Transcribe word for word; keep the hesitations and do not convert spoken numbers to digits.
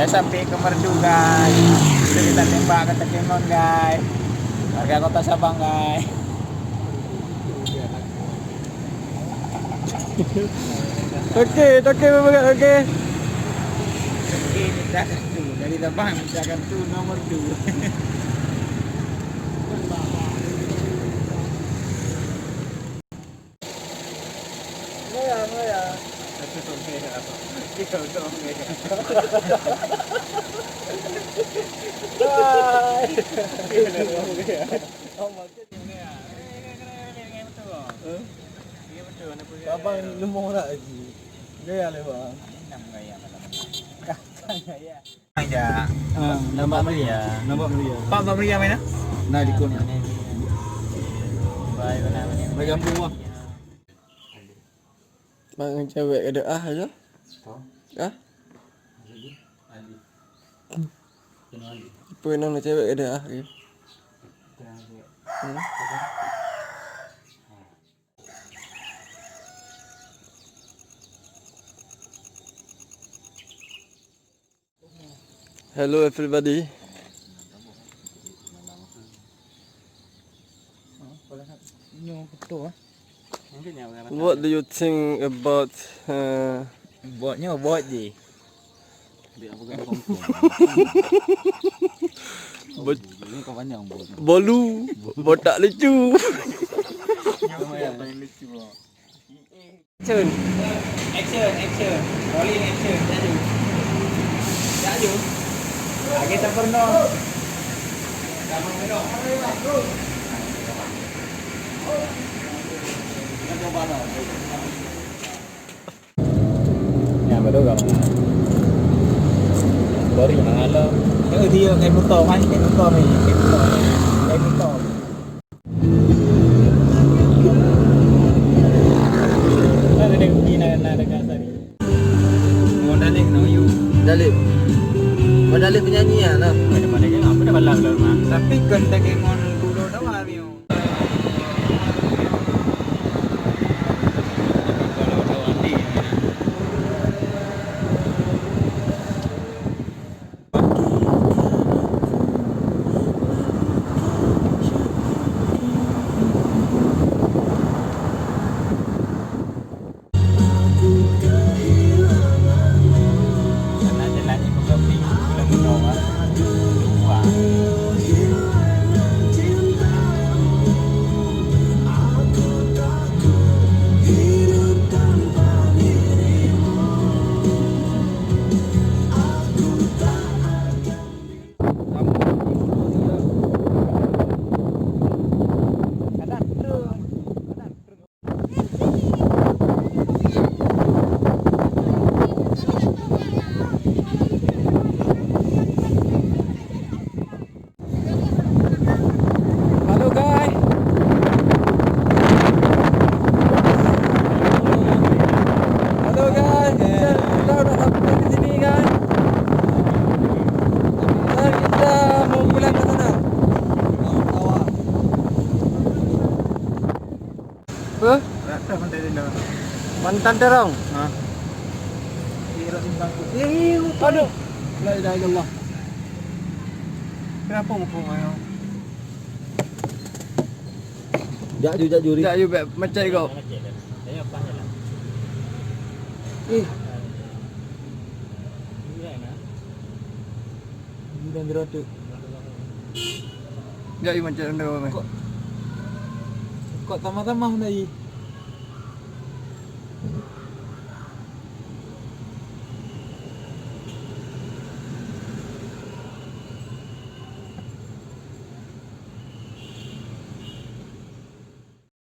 Sampai ke merdu, guys. Kita tembak ke Takengon, guys. Warga Kota Sabang, guys. Oke, oke, Bang Bagat, oke. Oke, minta kartu. Dari Sabang minta kartu nomor dua. Ngoyang, ngoyang. Hai. Oh, maksud Abang lumoh nak lagi. Gaya leh, Bang. Gaya. Ah, nampak meriah. Nampak meriah. Pak, nampak meriah mana? Nah, di kona. Baik, mana, mana? Bagi ampun, Bang. Mak ngon cewek ada ah aja. Ah? Apa nama cewek ada ah? Ya? Hmm? Hello everybody. What do you think about uh, bot nyoe bot je. Bot, bolu botak lucu. Action. Action, action. Rolling action. Laju. Laju. Lagi tak pernah. Yang baru kamu. Baru mengalah. Yang dia kain motor kan, kain motor ni, kain motor. Kain motor. Mana ada pergi nak nak dekat sana. Mau Dalib nak you. Dalib. Mau Dalib penyanyi ya lah. Ada mana je apa dah balas dalam rumah. Tapi kan tak kena dulu dah hari. Halo guys. Halo guys, kita, kita udah sampai di sini guys. Dan kita mau pulang ke sana. Apa? Rata Pantai Dendang. Pantai Terong. Ha. Eh, rot simpang tu. Eh, aduh. La ilaha illallah. Kenapa muka orang? Jak ju, jak ju, Ri. Jak ju, bek macam kau. Eh. Ini dan gerotok. Jak ju macam anda, Bang. Kok, kok tamah-tamah dah, Yi?